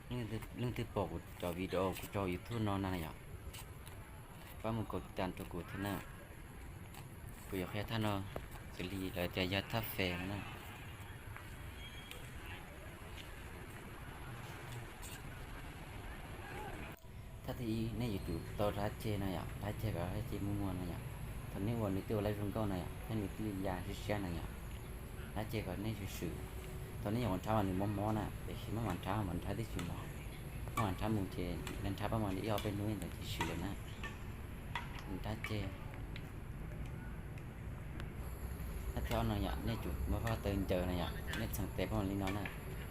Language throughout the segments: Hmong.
Leej twg pom kuv cov video kuv tso YouTube no na yom, pab mus kaum tas rau kuv thiab na. Kuv yuav qhia thaj no xws li lawv tias yog thaj fes no na. Thaj thib ib nej yuav tsum tau dab ceg no yom, dab ceg kom dab ceg muag muag no yom. Thaum nej ua nws twb ua laib zoo nkauj no yom, thiab nws twb ya siab siab no yom, dab ceg kom nej swm swm. Thaum nej nyuam qhuav nrhab mas nws mob mob na, tiam sis maj mam nrhab mas nrhab twb tsis mob. Maj mam nrhab mus ces nej nrhab pab mas li ib ob peb hnub ntawd ces swm lawm na. Dab ceg. Thaj thib ob no yom, nej tsum muab pab taw ncaws no yom, nej txheem tes pab li no na,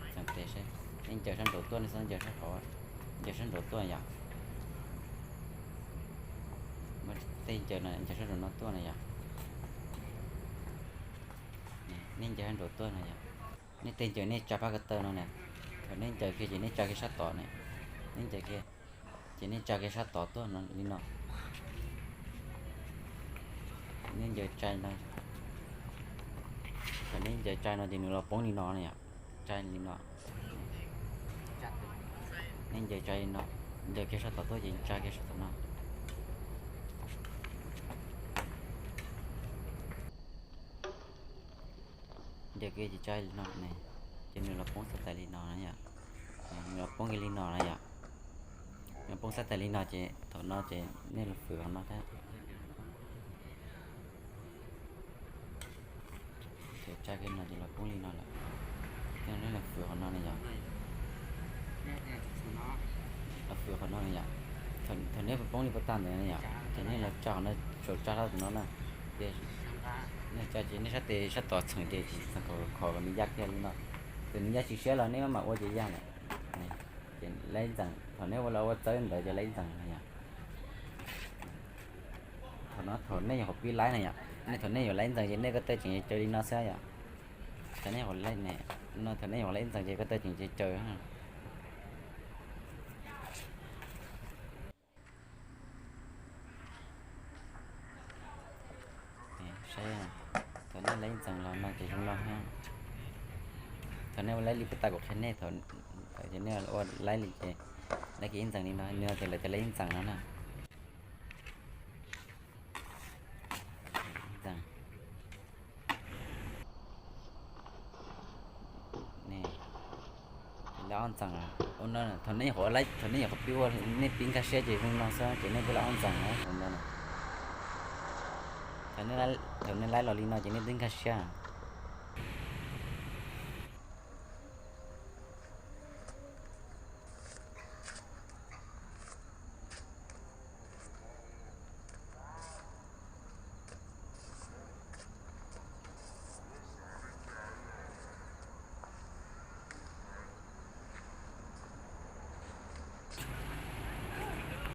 txheem tes seb, nej ncaws sab nraud tuaj, nej txhob ncaws sab hauv, ncaws sab nraud tuaj yom. Muab tej ncaws no ncaws sab nraum no tuaj na yom. Nej ncaws sab nraum tuaj no yom. Nej tej ncaws nej tsa pab ko taw no na. Thaum nej ncaws kiag ces nej tsa kiag sab tod na. Nej ncaws kiag ces nej tsa kiag sab tod tuaj no li no. Nej ncaws tsa no. Thaum nej ncaws tsa no ces nws los poob li no na yom. Tsa li no. Nej ncaws tsa li no, ncaws kiag sab tod tuaj ces tsa kiag sab tod no. Ncaws kiag ces tsa li no ne, ces nws los poob xab tais li no na yom. Nws los poob kiag li no na yom. Nws poob xab tais li no ces thaum no ces nej los fwm qhov no thiab. Ces tsa kiag no ces los poob li no lawm. Ces nej los fwm qhov no na yom. Los fwm qhov no na yom. Thaum nej poob li puas tag ntawd na yom, ces nej los tsa qhov no, saum tsa rau tus no na. Ces nej tsa ces nej sab tes sab tod txheem ces txheem khov kom nws ya kiag li no. Thaum nws ya tsis siab los nej maj mam ua ces ya lawm. Ces laib ntxees, thaum nej ua los ua txawb ntawd ces laib ntxees na yom. Thaum no thaum nej nyuam qhuav pib laib na yom, nej thaum nej yuav laib ntxees ces nej ko taw tseem caws li no xwb yom. Thaum nej nyuam qhuav laib ne, no thaum nej nyuam qhuav laib ntxees ces ko taw tseem caws caws. Saib, thaum nej laib ntxees los no ces zoo no thiab. Thaum nej ua laib li puag ta kuv qhia nej, thaum nej ua laib li ces laib kiag ib ntxees li no, nws tias lawv tias laib ib ntxees no na. Ntxees. Laib ob ntxees. Ua no, thaum nej nyuam qhuav laib, thaum nej nyuam qhuav pib ua, nej pib nkag siab ces zoo no xwb ces nej pib laib ob ntxees na, zoo no na. Thaum nej laib los li no ces nej twb nkag siab.